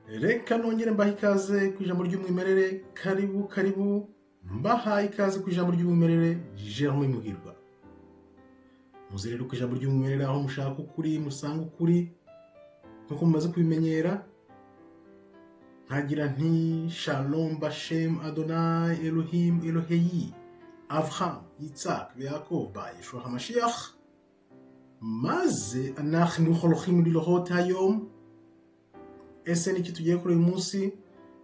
Reka nongere mbahe ikaze ku ijambo ry'umwimerere. Karibu karibu, mbahaye ikaze ku ijambo ry'umwimerere. Jerome Muhirwa. Muze rero ku ijambo ry'umwimerere, aho mushaka ukuri musanga ukuri, nk'uko mumaze kubimenyera. Nkagira nti: "Shalom bashem Adonai Elohim Eloheyi Avraham, Yitzhak, Yaakov ba Yeshua HaMashiach." Maze anachnu holochim lilhot hayom. Ese niki tugiye kuri uyu munsi?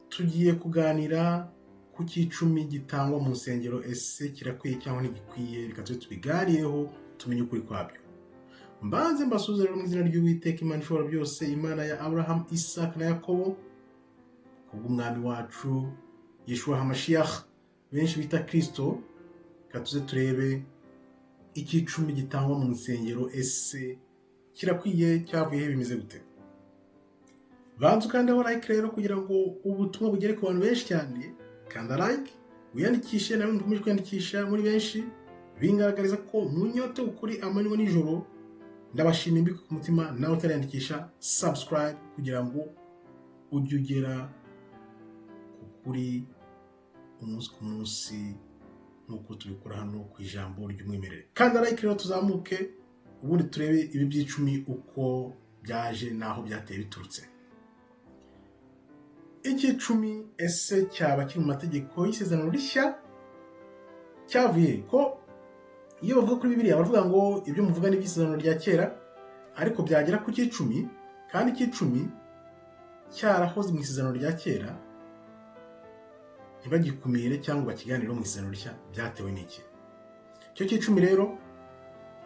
Tugiye kuganira ku cy'icumi gitangwa mu nsengero. Ese kirakwiye cyangwa ntigikwiye? Reka tube tubiganireho, tumenye ukuri kwabyo. Mbanze mbasuhuze rero mu izina ry'Uwiteka Imana ishobora byose, Imana ya Abraham, Isaac na Yakobo, kubw'umwami wacu Yeshua HaMashiach, benshi bita Kristo. Reka tuze turebe icy'icumi gitangwa mu nsengero. Ese kirakwiye? Cyavuye he? Bimeze gute? Banza ukandeho like rero kugira ngo ubutumwa bugere ku bantu benshi cyane. Kanda like, wiyandikishe. Nawe mukomeje kwiyandikisha muri benshi, bingaragariza ko munyote ukuri amanywa nijoro. Ndabashima imbikuye ku mutima. Nawe utariyandikisha, subscribe kugira ngo ujye ugera ku kuri umunsi ku munsi, nk'uko tubikora hano ku ijambo ry'umwimerere. Kanda like rero, tuzamuke, ubundi turebe ibi by'icumi uko byaje n'aho byateye biturutse. Icy'icumi ese cyaba kiri mu mategeko y'isezerano rishya? Cyavuye ko iyo bavuga kuri Bibiliya baravuga ngo ibyo muvuga ni iby'isezerano rya kera, ariko byagera ku cy'icumi, kandi icy'icumi cyarahoze mu isezerano rya kera, ntibagikumire cyangwa bakiganireho mu isezerano rishya. Byatewe n'iki? Icyo cy'icumi rero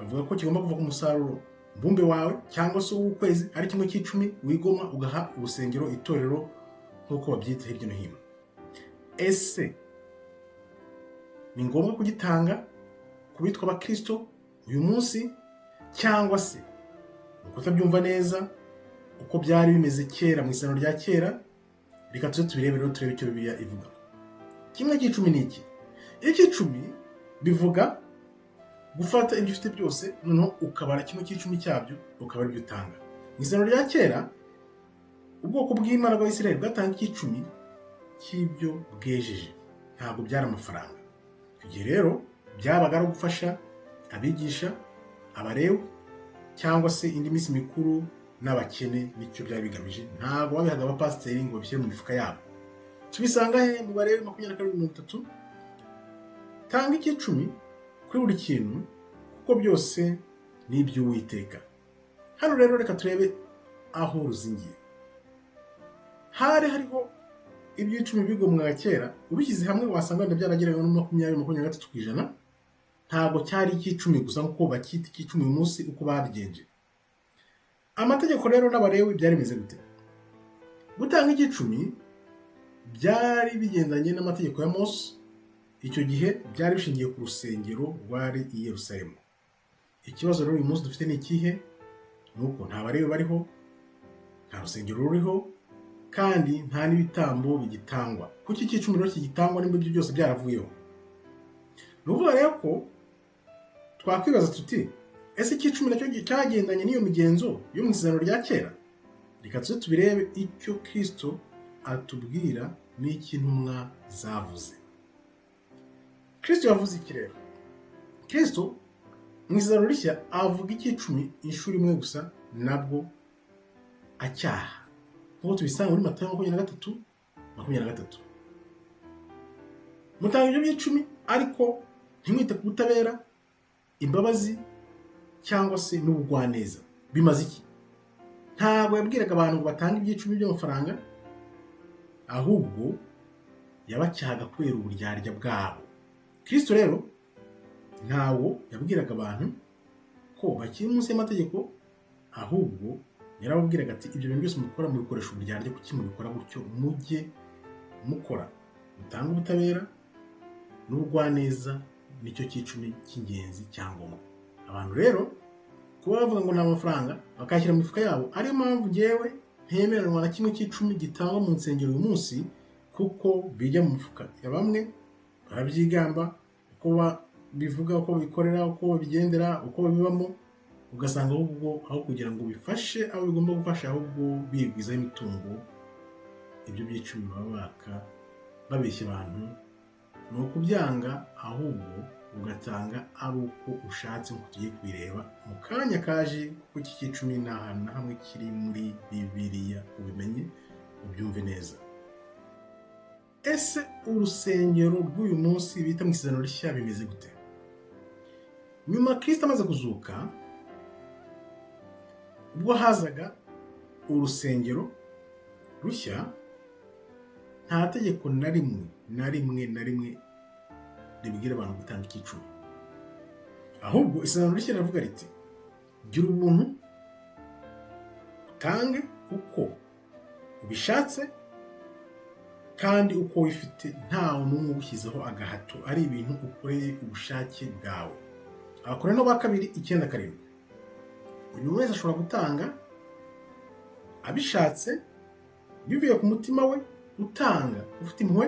bavuga ko kigomba kuva ku musaruro mbumbe wawe cyangwa se uw'ukwezi, ari kimwe cy'icumi wigomwa ugaha urusengero, itorero, nk'uko babyita hirya no hino. Ese ni ngombwa kugitanga ku bitwa abakristo uyu munsi, cyangwa se ni ukutabyumva neza uko byari bimeze kera mu isezerano rya kera? Reka tuze tubirebe rero, turebe icyo Bibiliya ivuga. Kimwe cy'icumi ni iki? Icy'icumi bivuga gufata ibyo ufite byose, noneho ukabara kimwe cy'icumi cyabyo, ukaba aribyo utanga. Mu isezerano rya kera, ubwoko bw'Imana bw'Abisirayeli bwatanga icy'icumi cy'ibyo bwejeje, ntabwo byari amafaranga. Icyo gihe rero byabaga ari ugufasha abigisha, Abalewi, cyangwa se indi minsi mikuru n'abakene. Nicyo byari bigamije. Ntabwo babihaga abapasiteri ngo babishyire mu mifuka yabo. Tubisanga he? Mu Balewi 22:30: "Tanga icy'icumi kuri buri kintu, kuko byose ni iby'Uwiteka." Hano rero reka turebe aho ruzingiye. Hari hariho iby'icumi bigomwaga kera, ubishyize hamwe wasanga wenda byarageraga no 20, 23%. Ntabwo cyari icy'icumi gusa nk'uko bacyita icy'icumi uyu munsi, uko babigenje. Amategeko rero n'Abalewi byari bimeze gute? Gutanga icy'icumi byari bigendanye n'amategeko ya Mose. Icyo gihe byari bishingiye ku rusengero rwari i Yerusalemu. Ikibazo rero uyu munsi dufite ni ikihe? Ni uko nta Balewi bariho, nta rusengero ruriho, kandi nta n'ibitambo bigitangwa. Kuki icy'icumi rero kigitangwa nimba ibyo byose byaravuyeho? Ni ukuvuga rero ko twakwibaza tuti: ese icy'icumi nacyo cyagendanye n'iyo migenzo yo mu isezerano rya kera? Reka tuze tubirebe icyo Kristo atubwira n'icyo intumwa zavuze. Kristo yavuze iki rero? Kristo mu isezerano rishya avuga icy'icumi inshuro imwe gusa, nabwo acyaha, nk'uko tubisanga muri Matayo 23:23: "Mutanga ibyo by'icumi, ariko ntimwite ku butabera, imbabazi cyangwa se n'ubugwaneza. Bimaze iki?" Ntabwo yabwiraga abantu ngo batange iby'icumi by'amafaranga, ahubwo yabacyahaga kubera uburyarya bwabo. Kristo rero ntabwo yabwiraga abantu ko bakiri munsi y'amategeko, ahubwo yarababwiraga ati: "Ibyo bintu byose mukora mubikoresha uburyarya. Kuki mubikora gutyo? Mujye mukora, mutange ubutabera n'ubugwaneza, nicyo cy'icumi cy'ingenzi cyangombwa." Abantu rero kuba bavuga ngo ni amafaranga bakayashyira mu mifuka yabo, ariyo mpamvu ngewe ntemeranwa na kimwe cy'icumi gitangwa mu nsengero uyu munsi, kuko bijya mu mifuka ya bamwe, barabyigamba uko bivuga, uko babikorera, uko babigendera, uko babibamo, ugasanga ahubwo aho kugira ngo bifashe abo bigomba gufasha, ahubwo bigwizaho imitungo. Ibyo by'icumi baba baka babeshya abantu, ni ukubyanga, ahubwo ugatanga ari uko ushatse, nk'uko tugiye kubireba mu kanya kaje, kuko iki cy'icumi nta hantu na hamwe kiri muri Bibiliya. Ubimenye, ubyumve neza. Ese urusengero rw'uyu munsi bita mu Isezerano Rishya bimeze gute? Nyuma Kirisito amaze kuzuka, ubwo hazaga urusengero rushya, nta tegeko na rimwe na rimwe na rimwe ribwira abantu gutanga icyicumi. Ahubwo Isezerano Rishya riravuga riti: "Gira ubuntu, utange uko ubishatse kandi uko wifite, ntawe n'umwe ugushyizeho agahato, ari ibintu ukoreye ubushake bwawe." Abakorinto ba Kabiri 9:7. Buri wese ashobora gutanga abishatse, bivuye ku mutima we, utanga ufite impuhwe,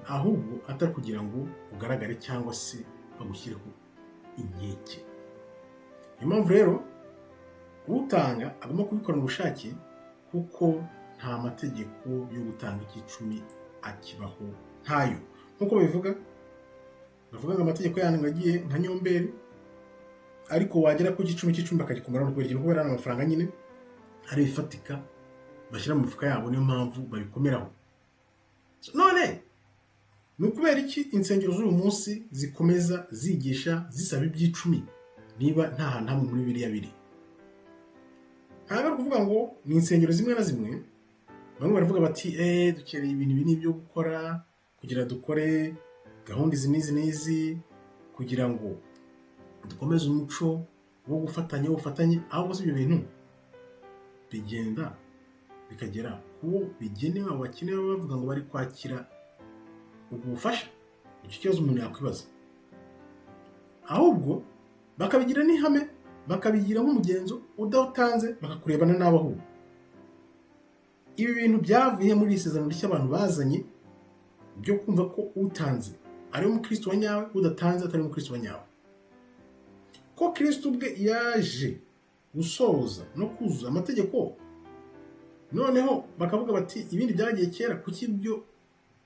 ahubwo atari kugira ngo ugaragare cyangwa se bagushyireho inkeke. Niyo mpamvu rero utanga agomba kubikora mu bushake, kuko nta mategeko yo gutanga icyicumi akibaho, ntayo. Nk'uko babivuga, bavuga ngo amategeko yandi ngo agiye nka nyomberi, ariko wagera ku gicumi cy'icumi bakagikumara. Kubera ikintu, kubera amafaranga nyine ari ibifatika bashyira mu mifuka yabo, niyo mpamvu babikomeraho. None ni ukubera iki insengero z'uyu munsi zikomeza zigisha zisaba iby'icumi, niba nta hantu hamwe muri biriya biri? Ntabwo ari ukuvuga ngo ni insengero zimwe na zimwe. Bamwe baravuga bati: "Eee, dukeneye ibintu ibi byo gukora kugira dukore gahunda izi n'izi n'izi, kugira ngo dukomeze umuco wo gufatanya, ubufatanye." Ahubwo si ibyo bintu bigenda bikagera ku wo bigenewe, abo bakene baba bavuga ngo bari kwakira ubwo bufasha? Icyo kibazo umuntu yakwibaza. Ahubwo bakabigira n'ihame, bakabigira nk'umugenzo, udatanze bakakurebana n'abo. Ahubwo ibi bintu byavuye muri iri sezerano rishya abantu bazanye byo kumva ko utanze ari umukristo wa nyawe, udatanze atari umukristo wa nyawe, ko Kristo ubwe yaje gusoza no kuzuza amategeko. Noneho bakavuga bati: "Ibindi byagiye kera, kuki ibyo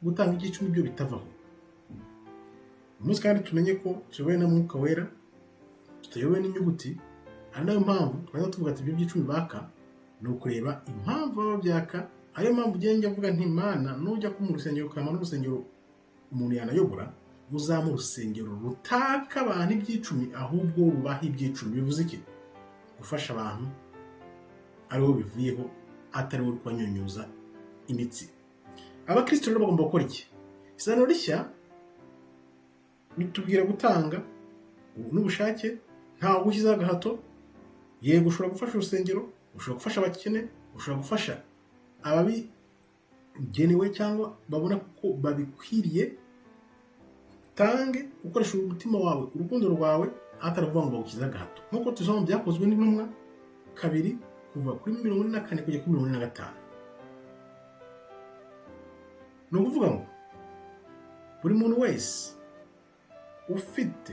gutanga igicumi byo bitavaho?" Umunsi kandi tumenye ko tuyobowe na Mwuka Wera, tutayobowe n'inyuguti. Ari nayo mpamvu twajya tuvuga ati ibyo by'icumi baka ni ukureba impamvu baba babyaka. Ariyo mpamvu ugenda avuga nti: "Mana, nujya ko mu rusengero ukama n'urusengero umuntu yanayobora, uzampa urusengero rutaka abantu iby'icumi, ahubwo rubaha iby'icumi." Bivuze iki? Gufasha abantu ariwo bivuyeho, atari we kubanyunyuza imitsi. Abakristo rero bagomba gukora iki? Isezerano Rishya ritubwira gutanga n'ubushake, ntawe ugushyizeho agahato. Yego, ushobora gufasha urusengero, ushobora gufasha abakene, ushobora gufasha ababigenewe cyangwa babona ko babikwiriye. Tange ukoresha umutima wawe, urukundo rwawe, atari ukuvuga ngo bagushyizeho agahato, nk'uko tuzoma mu Byakozwe n'Intumwa 2, kuva kuri 44 kujya kuri 45. Ni ukuvuga ngo buri muntu wese ufite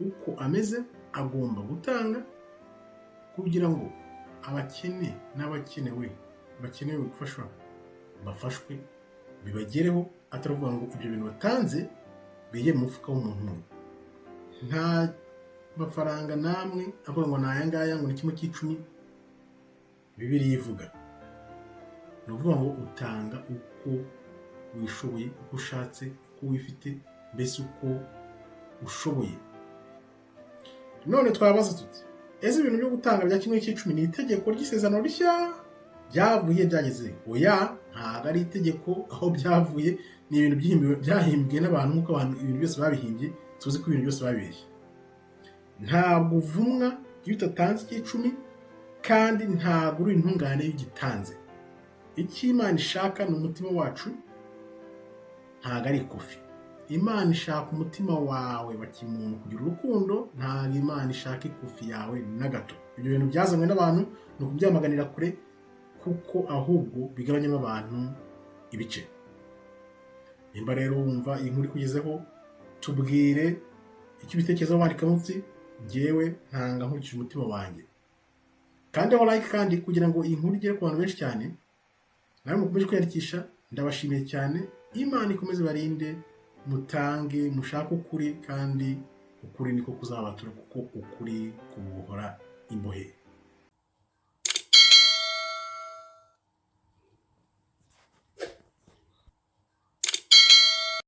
uko ameze agomba gutanga, kugira ngo abakene n'abakenewe bakenewe gufashwa bafashwe, bibagereho, atari ukuvuga ngo ibyo bintu batanze bijye mu mufuka w'umuntu umwe. Nta mafaranga namwe avuga ngo ni aya ngaya, ngo ni kimwe cy'icumi Bibiliya ivuga. Ni ukuvuga ngo utanga uko wishoboye, uko ushatse, uko wifite, mbese uko ushoboye. None twabaza tuti: "Ese ibintu byo gutanga bya kimwe cy'icumi ni itegeko ry'Isezerano Rishya? Byavuye byageze?" Oya, ntabwo ari itegeko. Aho byavuye ni ibintu byahimbwe n'abantu, nk'uko abantu ibintu byose babihimbye. Tuzi ko ibintu byose babeshye. Ntabwo uvumwa iyo udatanze icy'icumi, kandi ntabwo uri intungane iyo ugitanze. Icyo Imana ishaka ni umutima wacu, ntabwo ari ikofi. Imana ishaka umutima wawe wa kimuntu, kugira urukundo. Ntabwo Imana ishaka ikofi yawe na gato. Ibyo bintu byazanywe n'abantu ni ukubyamaganira kure, kuko ahubwo bigabanyamo abantu ibice. Nimba rero wumva iyi nkuru ikugezeho, tubwire icyo ubitekerezaho, wandika munsi: "Ngewe ntanga nkurikije umutima wanjye." Kandi aho like, kandi kugira ngo iyi nkuru igere ku bantu benshi cyane. Namwe mukomeje kwiyandikisha, ndabashimiye cyane. Imana ikomeze barinde, mutange, mushake ukuri, kandi ukuri niko kuzabatura, kuko ukuri kubohora imbohe.